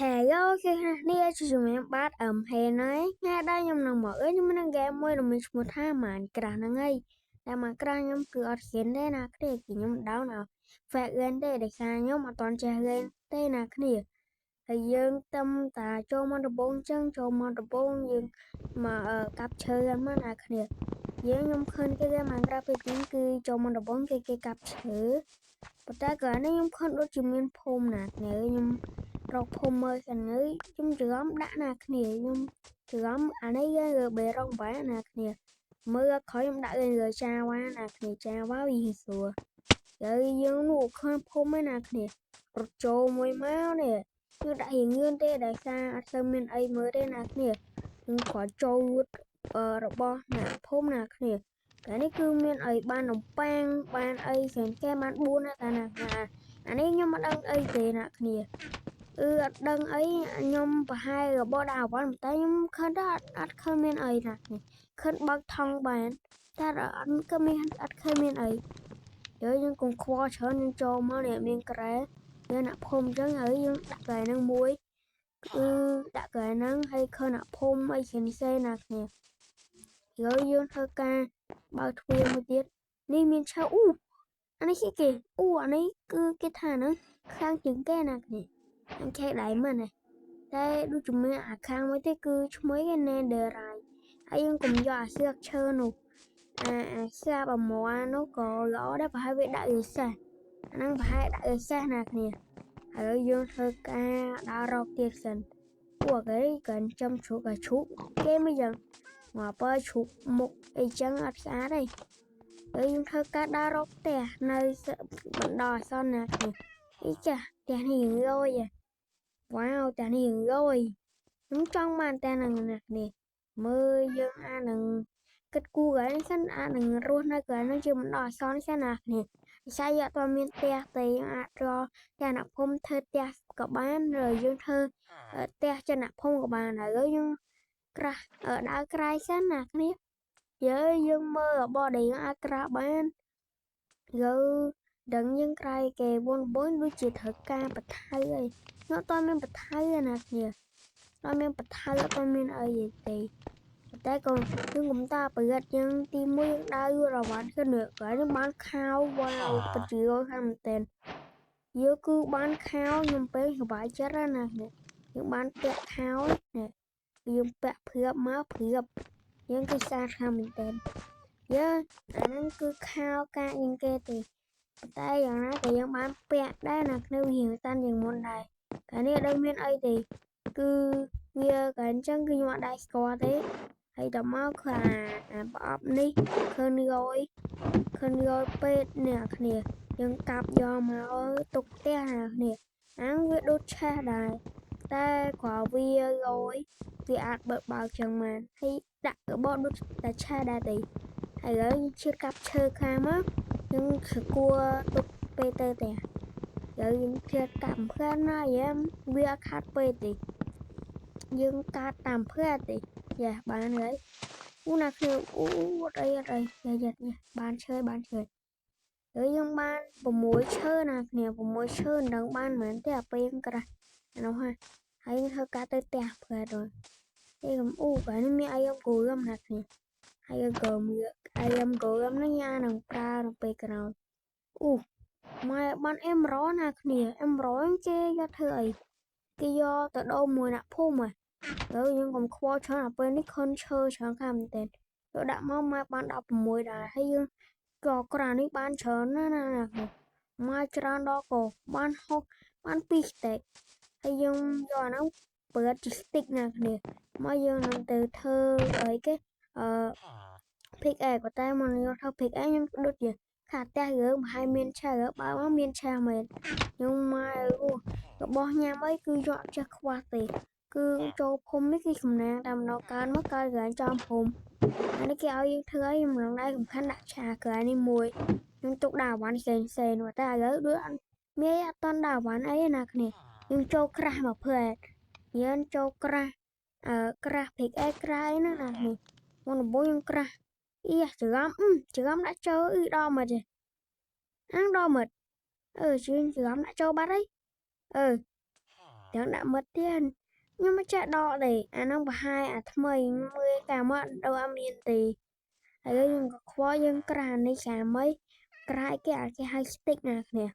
Hello គេនេះជាជំនាញបាទអឹមហេណៃថ្ងៃដែរខ្ញុំនឹងមកអើយខ្ញុំនឹងហ្គេមមួយដែលមានឈ្មោះថា Minecraft ហ្នឹងហើយតែ Minecraft ខ្ញុំគឺអត់ហ៊ានទេណាគ្នាគឺខ្ញុំ down ឲ្យ fake លេងទេដោយសារខ្ញុំអត់ទាន់ចេះលេងទេណាគ្នាហើយយើងតំតាចូលមកដំបងចឹងចូលមកដំបងយើងមកកាប់ឈើហ្នឹងមកណាគ្នាយើងខ្ញុំឃើញគេលេង Minecraft ពេលហ្នឹងគឺចូលមកដំបងគេគេកាប់ឈើប៉ុន្តែក្រោយនេះខ្ញុំឃើញដូចជាមានភូមិណាគ្នាខ្ញុំរកភូមិមើលសិនហើយខ្ញុំច្រឡំដាក់ណាគ្នាខ្ញុំច្រឡំអានេះយើងលើបេរងបាណាគ្នាមើលក្រោយខ្ញុំដាក់លើ Java ណាគ្នា Java វាស្រួលហើយយើងនោះឃើញភូមិឯណាគ្នារត់ចូលមួយមកនេះគឺដាក់រៀងងឿនទេដោយសារអត់សូវមានអីមើលទេណាគ្នានឹងគ្រាន់ចូលរបស់អ្នកភូមិណាគ្នាតែនេះគឺមានអីបាននំប៉័ងបានអីផ្សេងគេបាន4ណាតាណាអានេះខ្ញុំមិនដឹងអីទេណាគ្នាអឺអត់ដឹងអីខ្ញុំប្រហែលរបស់ដាក់អវ៉ាន់តែខ្ញុំឃើញថាអត់ឃើញមានអីណាឃើញបើកថង់បានតែអត់ក៏មានអត់ឃើញមានអីយើងយើងកុំខ្វល់ច្រើនយើងចូលមកនេះមានក្រែយើងអ្នកភូមិអញ្ចឹងហើយយើងដាក់ក្រែហ្នឹងមួយគឺដាក់ក្រែហ្នឹងហើយឃើញអ្នកភូមិអីផ្សេងផ្សេងណាគ្នាហើយយើងធ្វើការបើកទ្វារមួយទៀតនេះមានឈើអូអានេះគេអូអានេះគឺគេថាហ្នឹងខ្លាំងជាងគេណាគ្នាអញខែដៃមែនណាតែដូចជំនឿអាខាងមួយទេគឺឈ្មោះគេ Netherite ហើយយើងកុំយកអាស្លឹកឈើនោះអាអាស្លាបអមនោះក៏ល្អដែរប្រហែលវាដាក់យសេះអាហ្នឹងប្រហែលដាក់យសេះណាគ្នាហើយយើងធ្វើការដើររកទៀតសិនពួកគេក៏ចំជ្រូកអាជ្រូកគេមិនយ៉ាងមកបើជ្រូកមុខអីចឹងអត់ស្អាតទេហើយយើងធ្វើការដើររកផ្ទះនៅបណ្ដោះអាសន្នណាគ្នាអីចាស់ផ្ទះនេះរយវ៉ាវផ្ទះនេះរយខ្ញុំចង់បានតែនឹងណាគ្នាមើលយើងអាចនឹងគិតគូរកន្លែងនេះសិនអាចនឹងរស់នៅកន្លែងនេះជាបណ្ដោះអាសន្នសិនណាគ្នាវិស័យយើងអត់មានផ្ទះទេយើងអាចរកផ្ទះអ្នកភូមិធ្វើផ្ទះក៏បានឬយើងធ្វើផ្ទះចិនអ្នកភូមិក៏បានហើយយើងក្រាស់ដើរក្រៃសិនណាគ្នាយើងយើងមើលរបស់ដែលយើងអាចក្រាស់បានយើងដឹងយើងក្រៃគេវនបនដូចជាត្រូវការបថៅអីខ្ញុំអត់មានបថៅទេណាគ្នាអត់មានបថៅអត់មានអីទេតែក៏យើងកុំតាប្រយ័ត្នយើងទីមួយយើងដើរយូររវ៉ាន់គឺនេះក្រោយនេះបានខោវ៉ាវពិតជាយខាងមែនទែនយើងគឺបានខោខ្ញុំពេលសប្បាយចិត្តណាស់នេះយើងបានពាក់ខោនេះយើងពាក់ព្រៀបមកព្រៀបយើងគឺស្អាតខាងមែនទែនយើងអាហ្នឹងគឺខោកាកជាងគេទេប៉ុន្តែយ៉ាងណាក៏យើងបានពាក់ដែរណាគ្នាវារៀងតាន់ជាងមុនដែរកាលនេះអត់ដឹងមានអីទេគឺវាក៏អញ្ចឹងគឺខ្ញុំអត់ដែរស្គាល់ទេហើយដល់មកគឺអាអាប្រអប់នេះឃើញរយឃើញរយពេកអ្នកគ្នាយើងកាប់យកមកទុកផ្ទះណាគ្នាអាងវាដូចឆេះដែរតែគ្រាន់វារយវាអាចបើកបើកចឹងបានហើយដាក់របស់ដូចតែឆេះដែរទេហើយឥឡូវឈៀតកាប់ឈើខាមកយើងគួរទុកពេលទៅទេហើយយើងឈៀតកាប់ផ្លែណាយ៉ាវាអត់ខាត់ពេកទេយើងកាត់តាមផ្លែទេយ៉ាបានហើយអូណាគ្នាអូអត់អីអត់អីយ៉ាយ៉ាបានឈើបានឈើហើយយើងបាន6ឈើណាគ្នា6ឈើមិនដឹងបានមែនទេអាពេលក្រាស់អានោះហាហើយធ្វើការទៅផ្ទះផ្លែទៅទេកំអូកាលនេះមានអីគោលណាគ្នាហើយក៏មានអីគោលហ្នឹងញ៉ានឹងប្រើនៅពេលក្រោយអូម៉ែបានអេមរ៉ណាគ្នាអេមរ៉គេយកធ្វើអីគេយកទៅដូរមួយអ្នកភូមិហ៎ហើយយើងកុំខ្វល់ច្រើនអាពេលនេះខុនឈើច្រើនខាងមែនទែនយកដាក់មកម៉ែបាន16ដែរហើយយើងក៏ក្រានេះបានច្រើនណាស់ណាម៉ែច្រើនដល់ក៏បានហុកបាន2 stack ហើយយើងយកអាហ្នឹងបើជា stick ណាគ្នាមកយើងនឹងទៅធ្វើអីគេអឺ pickaxe ប៉ុន្តែមកយកធ្វើ pickaxe ខ្ញុំដូចជាខាផ្ទះរឿងប្រហែលមានឆាបើមកមានឆាមែនខ្ញុំមកអូរបស់ញ៉ាំអីគឺយកអត់ចេះខ្វះទេគឺចូលភូមិនេះគឺសំណាងតែម្ដងកើនមកកើនកន្លែងចំភូមិអានេះគេឲ្យយើងធ្វើអីខ្ញុំមិនដែរសំខាន់ដាក់ឆាកន្លែងនេះមួយខ្ញុំទុកដាក់អវ៉ាន់ផ្សេងផ្សេងតែឥឡូវដូចអត់មានអត់តន់ដាក់អវ៉ាន់អីណាគ្នាយើងចូលក្រាស់មកផ្លែយើងចូលក្រាស់អឺក្រាស់ pickaxe ក្រាស់អីហ្នឹងណានេះមុនដំបូងយើងក្រាស់អ៊ីច្រឡំច្រឡំដាក់ចូលអ៊ីដល់មកទេអាំងដល់មកអឺជឿច្រឡំដាក់ចូលបាត់ហើយអឺ ទាំងដាក់មិត្តទៀតខ្ញុំមិនចេះដកទេអាហ្នឹងប្រហែលអាថ្មីមើលកាមកដូចអត់មានទេហើយយើងក៏ខ្វល់យើងក្រាស់នេះកាមីក្រាស់គេអាគេហៅ stick ណាគ្នា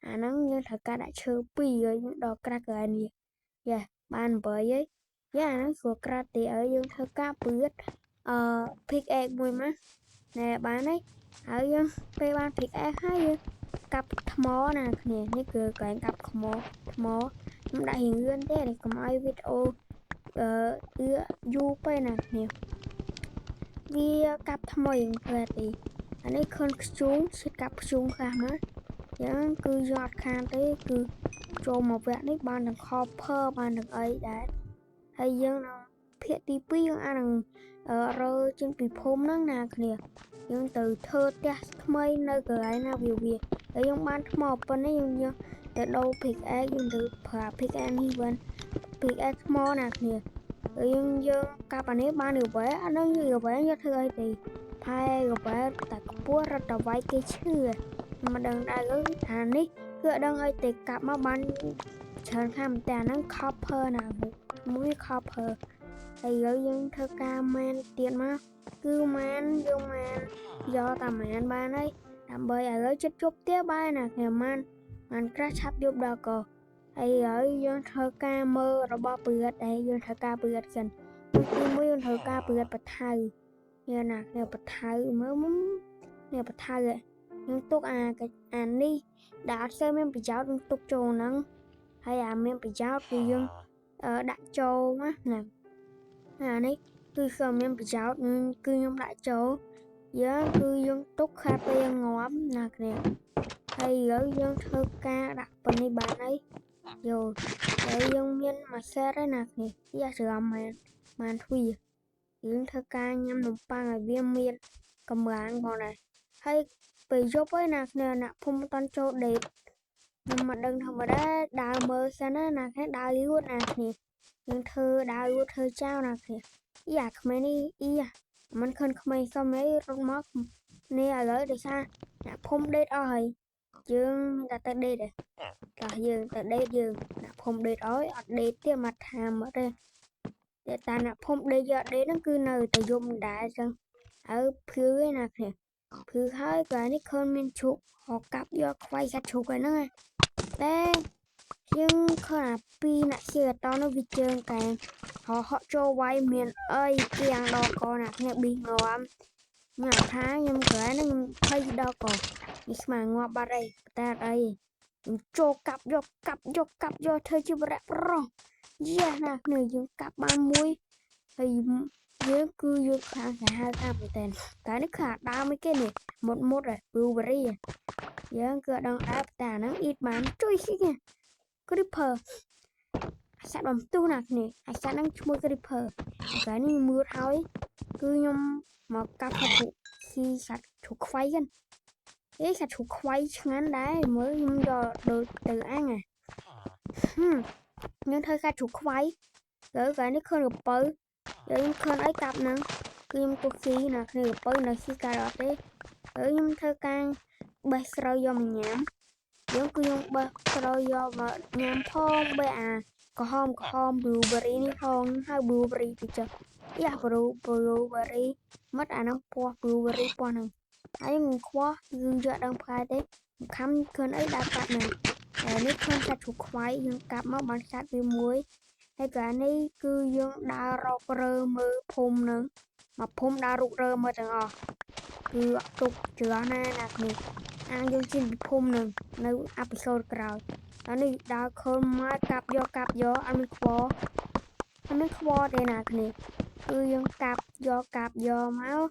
អាហ្នឹងយើងត្រូវការដាក់ឈើ2ហើយយើងដល់ក្រាស់កន្លែងនេះយ៉ាបាន8ហើយយ៉ាអាហ្នឹងស្រួលក្រាស់ទេឲ្យយើងធ្វើការពឿតអឺ pickaxe មួយមកណែបានហើយហើយយើងពេលបាន pickaxe ហើយយើងកាប់ថ្មណាគ្នានេះគឺកន្លែងកាប់ថ្មថ្មខ្ញុំដាក់រៀងលឿនទេកុំឲ្យវីដេអូអឺអឺយូរពេកណាគ្នាវាកាប់ថ្មរៀងផ្លែទេអានេះខុនខ្ជូងឈិតកាប់ខ្ជូងខ្លះមកយ៉ាងគឺយកអត់ខានទេគឺចូលមកវគ្គនេះបានទាំង copper បានទាំងអីដែរហើយយើងនឹងភាគទី2យើងអាចនឹងរើចេញពីភូមិហ្នឹងណាគ្នាយើងទៅធ្វើផ្ទះថ្មីនៅកន្លែងណាវាវាហើយយើងបានថ្មប៉ុណ្នេះយើងយើងទៅដូរ pickaxe យើងទៅប្រើ pickaxe នេះវិញ pickaxe ថ្មណាគ្នាហើយយើងយើងកាប់អានេះបានរវែអានឹងរវែយកធ្វើអីទេផែរវែតែខ្ពស់រត់តែវាយគេឈឺមិនដឹងដែរគឺអានេះគឺអត់ដឹងអីទេកាប់មកបានច្រើនខាងតែអាហ្នឹង copper ណាមួយ copper ហើយយើងធ្វើការម៉ានទៀតមកគឺម៉ានយើងម៉ានយកតាម៉ានបានហើយដើម្បីឲ្យឥឡូវចិត្តជប់ទៀតបានណាខ្ញុំម៉ានម៉ានក្រាស់ឆាប់យប់ដល់កហើយហើយយើងធ្វើការមើលរបស់ពឿតដែលយើងត្រូវការពឿតសិនទីមួយយើងត្រូវការពឿតបថៅនេះណានេះបថៅមើលនេះបថៅយើងទុកអាអានេះដែលអត់សូវមានប្រយោជន៍យើងទុកចូលហ្នឹងហើយអាមានប្រយោជន៍គឺយើងដាក់ចូលណាណាអានេះគឺក៏មានប្រយោជន៍គឺខ្ញុំដាក់ចូលយើងគឺយើងទុកខាត់ពេលងាប់ណាគ្នាហើយឥឡូវយើងធ្វើការដាក់ប៉ុណ្នេះបានហើយយោហើយយើងមានមួយ set ហើយណាគ្នាយ៉ាច្រឡំបានបានទ្វាយើងធ្វើការញ៉ាំនំប៉័ងឲ្យវាមានកម្លាំងផងដែរហើយពេលយប់ហើយណាគ្នាអ្នកភូមិមិនតន់ចូលដេកខ្ញុំមិនដឹងធម្មតាដើរមើលសិនណាណាគ្នាដើរយួតណាគ្នាយើងធ្វើដើរយួតធ្វើចោលណាគ្នាអ៊ីអាក្មេងនេះអ៊ីមិនខិនក្មេងសុំអីរត់មកនេះឥឡូវដោយសារអ្នកភូមិដេកអស់ហើយយើងមានតែទៅដេកទេតោះយើងទៅដេកយើងអ្នកភូមិដេកអើយអត់ដេកទៀតមកថាមកទេតែតាអ្នកភូមិដេកយកដេកហ្នឹងគឺនៅតែយំមិនដែរអញ្ចឹងហើយភឺឯណាគ្នាភឺហើយកន្លែងនេះឃើញមានជ្រូកហកកាប់យកខ្វៃសាច់ជ្រូកហ្នឹងតែយើងឃើញអាពីរអ្នកជាតនោះវាជើងកែងហហក់ចូលវាយមានអីគៀងដល់កអ្នកគ្នាប៊ីងាំញ៉ាំថាខ្ញុំក្រែហ្នឹងខ្ញុំភ័យដល់កនេះស្មាងាប់បាត់អីតែអត់អីខ្ញុំចូលកាប់យកកាប់យកកាប់យកធ្វើជាវរៈប្រុសយ៉ាណាគ្នាយើងកាប់បានមួយហើយយើងគឺយើងខាងសាហាវខាងមែនតើតែនេះគឺអាដើមអីគេនេះមុតមុតហ៎ blueberry យើងគឺអត់ដឹងដែរតែអាហ្នឹងអ៊ីតបានជួយគេ creeper អាសត្វបំទុះណាគ្នាអាសត្វហ្នឹងឈ្មោះ creeper កាលនេះមឿតហើយគឺខ្ញុំមកកាប់សត្វជ្រូកស៊ីសត្វជ្រូកខ្វៃហ្នឹងអេសត្វជ្រូកខ្វៃឆ្ងាញ់ដែរមើលខ្ញុំយកដូចទៅអញហ่ะហឹមខ្ញុំធ្វើសត្វជ្រូកខ្វៃទៅកាលនេះឃើញកពៅយើងឃើញអីកាប់ហ្នឹងគឺខ្ញុំទុកស៊ីណាគ្នាកពៅនៅស៊ីកើតអត់ទេហើយខ្ញុំធ្វើការបេះស្រូវយកមកញ៉ាំយើងគឺខ្ញុំបេះស្រូវយកមកញ៉ាំផងបេះអាក្រហមក្រហម blueberry នេះផងហើយ blueberry ទៅចុះយ៉ា blueberry មកអាហ្នឹងពណ៌ blueberry ពណ៌ហ្នឹងហើយខ្ញុំខ្វះយើងយកដឹងផ្កាយទេខំឃើញអីដើរកាត់ហ្នឹងហើយនេះឃើញសត្វជ្រូកខ្វៃយើងកាប់មកបានសត្វវាមួយហើយកាលនេះគឺយើងដើររករើមើលភូមិហ្នឹងមកភូមិដើររុករើមើលទាំងអស់គឺអត់ទុកជឿណាណាគ្នាអាងយើងជិះពីភូមិនឹងនៅepisode ក្រោយអានេះដើរឃើញមកកាប់យកកាប់យកអត់មានខ្វល់អត់មានខ្វល់ទេណាគ្នាគឺយើងកាប់យកកាប់យកមក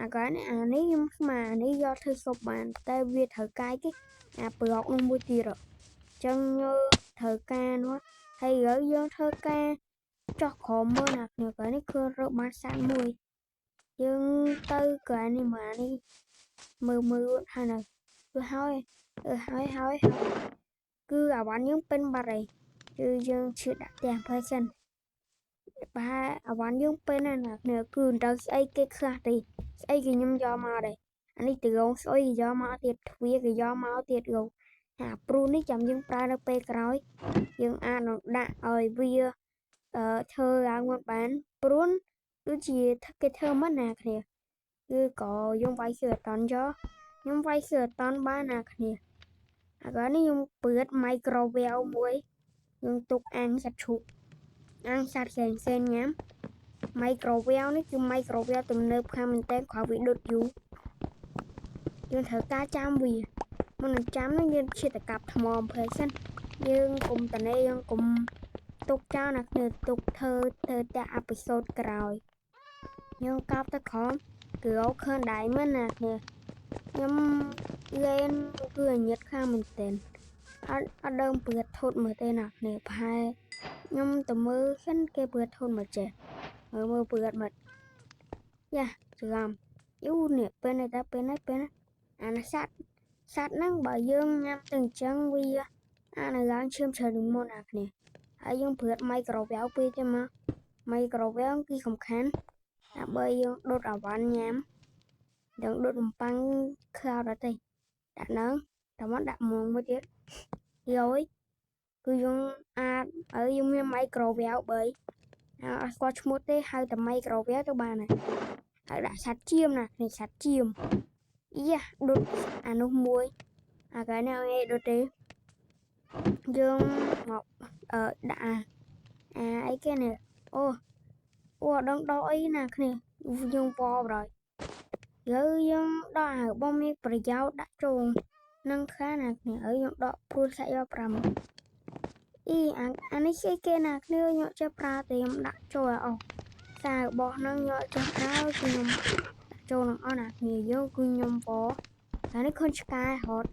អាកែនេះអានេះខ្ញុំស្មានអានេះយកធ្វើស៊ុបបានតែវាត្រូវកាយគេអាប្លុកនោះមួយទៀតអញ្ចឹងយើងត្រូវការនោះហើយឥឡូវយើងធ្វើការចោះក្រោមមើលណាគ្នាកែនេះគឺរើបានសត្វមួយយើងទៅកែនេះមកអានេះមើលមើលហើយនៅគឺហើយអឺហើយហើយគឺអាវ៉ាន់យើងពេញបាត់ហើយគឺយើងឈឺដាក់ផ្ទះភ័យសិនប្រហែលអាវ៉ាន់យើងពេញណាស់ណាគ្នាគឺមិនត្រូវស្អីគេខ្លះទេស្អីគេខ្ញុំយកមកដែរអានេះទៅរងស្អុយគេយកមកទៀតទ្វាគេយកមកទៀតរង អាព្រូនេះចាំយើងប្រើនៅពេលក្រោយយើងអាចនឹងដាក់ឲ្យវាអឺធ្វើឡើងមកបានព្រួនដូចជាគេធ្វើមិនណាគ្នាគឺក៏យើងវាយគឺអត់តន់យកខ្ញុំវាយគឺអត់តន់បានណាគ្នាអាកានេះខ្ញុំពឿត microwave មួយយើងទុកអាំងសាច់ឈូកអាំងសាច់ផ្សេងផ្សេងញ៉ាំ microwave នេះគឺ microwave ទំនើបខ្លាំងមែនតើគ្រាន់វាដុតយូរយើងត្រូវការចាំវាមុននឹងចាំនឹងយើងឈិតតែកាប់ថ្មអំភើសិនយើងកុំតនេយើងកុំទុកចោលណាគ្នាទុកធ្វើធ្វើតែepisode ក្រោយយើងកាប់ទៅក្រោមគឺអឃើញដៃមែនណាគ្នាខ្ញុំលេនគឺអញិតខ្លាំងមែនទែនអត់អត់ដើមព្រាតធត់មើលទេណាគ្នាប្រហែលខ្ញុំទៅមើលសិនគេព្រាតធត់មកចេះមើលមើលព្រាតមកយ៉ាច្រឡំយូនេះពេលនេះតែពេលនេះពេលនេះអានសัตว์សัตว์ហ្នឹងបើយើងញ៉ាំទៅអញ្ចឹងវាអានឡើងឈាមច្រើនជាងមុនអាគ្នាហើយយើងព្រាត microwave ពេលទេមក microwave គឺសំខាន់ដើម្បីយើងដុតអាវ៉ាន់ញ៉ាំយើងដុតនំប៉័ងខ្លោដល់ទេដាក់ហ្នឹងតែមកដាក់មុងមួយទៀតយគឺយើងអាចហើយយើងមាន microwave 3អត់ស្គាល់ឈ្មោះទេហៅតែ microwave ទៅបានហើយហើយដាក់សាច់ចៀមណានេះសាច់ចៀមយ៉ាដុតអានោះមួយអាកែនេះអីដុតទេយើងមកអឺដាក់អាអាអីគេនេះអូអូអត់ដឹងដកអីណាគ្នាយើងវបrồi យើយើងដកអារបស់មានប្រយោជន៍ដាក់ចូលនឹងខ្លះណាគ្នាហើយយើងដកព្រួយសាច់យក5អ៊ីអាអានេះគេគេណាគ្នាខ្ញុំចេះប្រើតែខ្ញុំដាក់ចូលឲ្យអស់សាររបស់ហ្នឹងខ្ញុំចេះប្រើគឺខ្ញុំដាក់ចូលនឹងអស់ណាគ្នាយើងគឺខ្ញុំវអានេះឃើញឆ្កែរត់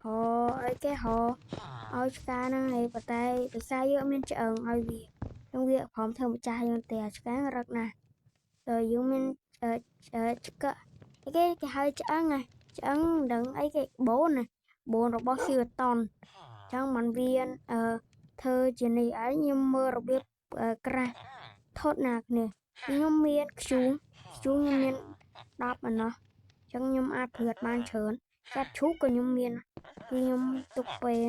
ហអីគេហឲ្យឆ្កែហ្នឹងឯងប៉ុន្តែដោយសារយើងអត់មានឆ្អឹងឲ្យវានឹងវាព្រមធ្វើម្ចាស់យើងទេឆ្កែរឹកណាស់ដល់យើងមានឆ្កឹកអីគេគេហៅឆ្អឹងណាឆ្អឹងមិនដឹងអីគេបូនណាបូនរបស់ស៊ីតនចឹងมันវាអឺធ្វើជានេះឯងខ្ញុំមើលរបៀបក្រាស់ថត់ណាគ្នាខ្ញុំមានខ្ជូងខ្ជូងខ្ញុំមាន10ឯណោះចឹងខ្ញុំអាចព្រាត់បានច្រើនសាច់ឈូកក៏ខ្ញុំមានគឺខ្ញុំទុកពេល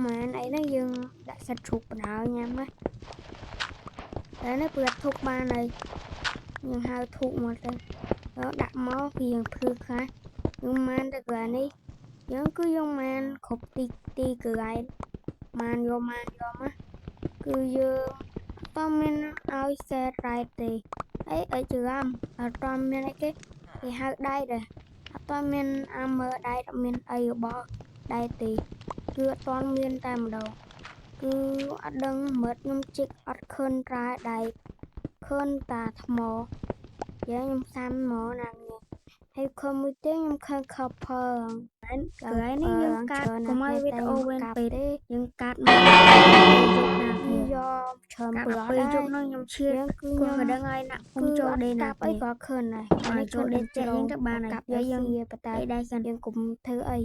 ម៉ានអីហ្នឹងយើងដាក់សាច់ឈូកបណ្ដោយញ៉ាំណាតែនេះព្រាត់ធុកបានហើយយើងហៅធុកមកទៅដាក់មកគឺយើងភ្លឺខ្លះយើងម៉ានទៅកន្លែងនេះយើងគឺយើងម៉ានគ្រប់ទីទីកន្លែងម៉ានយកម៉ានយកមកគឺយើងអត់មានឲ្យ set right ទេអីអីច្រឡំអត់មានអីគេគេហៅដៃដែរអត់មាន armor ដៃអត់មានអីរបស់ដៃទេគឺអត់មានតែម្ដងគឺអត់ដឹងមើលខ្ញុំជីកអត់ឃើញរ៉ែដៃឃើញតាថ្មយើងខ្ញុំសាំមកណានេះហើយឃើញមួយទៀតខ្ញុំឃើញ copper កន្លែងនេះយើងកាត់កុំឲ្យវីដេអូវែងពេកយើងកាត់មកយកណាយកច្រើន កាត់ ព ដល់ពេលយប់នោះខ្ញុំឈៀត គឺ គោះ ខ្ញុំ កដឹងឲ្យដាក់ភូ គឺ មិចូល អត់ ដេណា កាប់អីក៏ឃើញដែរ ឲ្យចូលដេចេះយើងទៅបាន កាប់ ហើយ យើ យើង ងប៉ុន្តែ អីដែរសិន យើងកុំធ្វើអី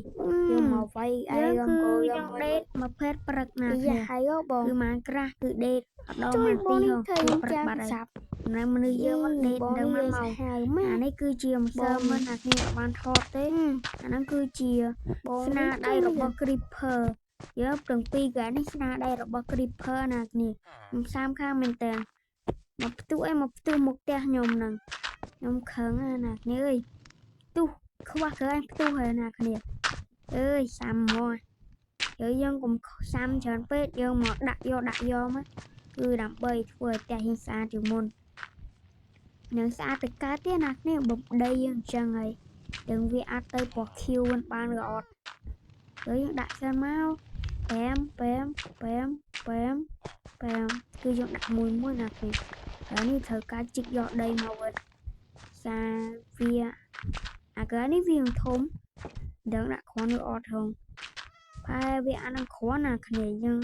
យើងមកវាយឯ យើង ង គឺ គោ យើងដេកមកភេទព្រឹកណា យ៉ា គ្នា ហើយបង គឺម៉ានក្រាស់គឺដេកអត់ដល់ ជួយ ម៉ាន បង ទីហ៎ នេះធ្វើខ្ញុំ ព្រឹក ចាំ បាត់ហើយ សាប់ ចំណែកមនុស្សយើងមិនដេក បង ដឹង នេះ មកមក ហៅម៉ែ អានេះគឺជាម្សិលមិញអាគ្នាអត់បានថតទេអាហ្នឹងគឺជា បង ស្នាដៃរបស់ Creeper យើងទាំងពីរកែនេះស្នាដៃរបស់ Creeper ណាគ្នាខ្ញុំសាមខាងមែនតើមកផ្ទុះអីមកផ្ទុះមុខផ្ទះខ្ញុំហ្នឹងខ្ញុំខឹងណាគ្នាអើយផ្ទុះខ្វះកន្លែងផ្ទុះហើយណាគ្នាអើយសាំមកយើងយើងកុំសាំច្រើនពេកយើងមកដាក់យកដាក់យកមកគឺដើម្បីធ្វើឲ្យផ្ទះយើងស្អាតជាងមុននឹងស្អាតទៅកើតទេណាគ្នាបំដីយើងអញ្ចឹងហើយទាំងវាអាចទៅពណ៌ខៀវមិនបានឬអត់ហើយយើងដាក់សិនមកប៉ែមប៉ែមប៉ែមប៉ែមប៉ែមគឺយើងដាក់មួយមួយណាគ្នាហើយនេះត្រូវការជីកយកដីមកវិញសាវាអាកែនេះវាធំដឹងដាក់គ្រាន់ឬអត់ហងផែវាអានឹងគ្រាន់ណាគ្នាយើង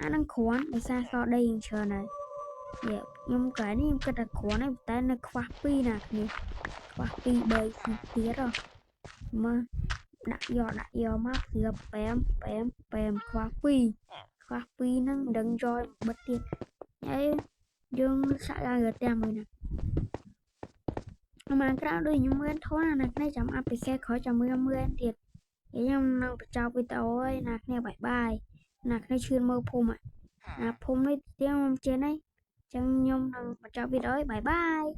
អានឹងគ្រាន់ដោយសារសល់ដីយើងច្រើនហើយនេះខ្ញុំកែនេះខ្ញុំគិតថាគ្រាន់ហើយតែនៅខ្វះ2ណាគ្នាខ្វះ2 3ទៀតហ៎មកដាក់យកដាក់យកមកគឺប៉ែមប៉ែមប៉ែមខ្វះ2ខ្វះ2ហ្នឹងមិនដឹងយកបិទទៀតហើយយើងសាក់ឡើងទៅផ្ទះមួយណាមកក្រៅដូចខ្ញុំមើលធន់ណាគ្នាចាំអភិសេកក្រោយចាំមើលមើលទៀត ខ្ញុំនឹងបញ្ចប់វីដេអូហើយណាគ្នា bye bye ណាគ្នាឈឿនមើលភូមិណាភូមិនេះទៀតខ្ញុំចេះហើយចឹងខ្ញុំនឹងបញ្ចប់វីដេអូហើយ bye bye.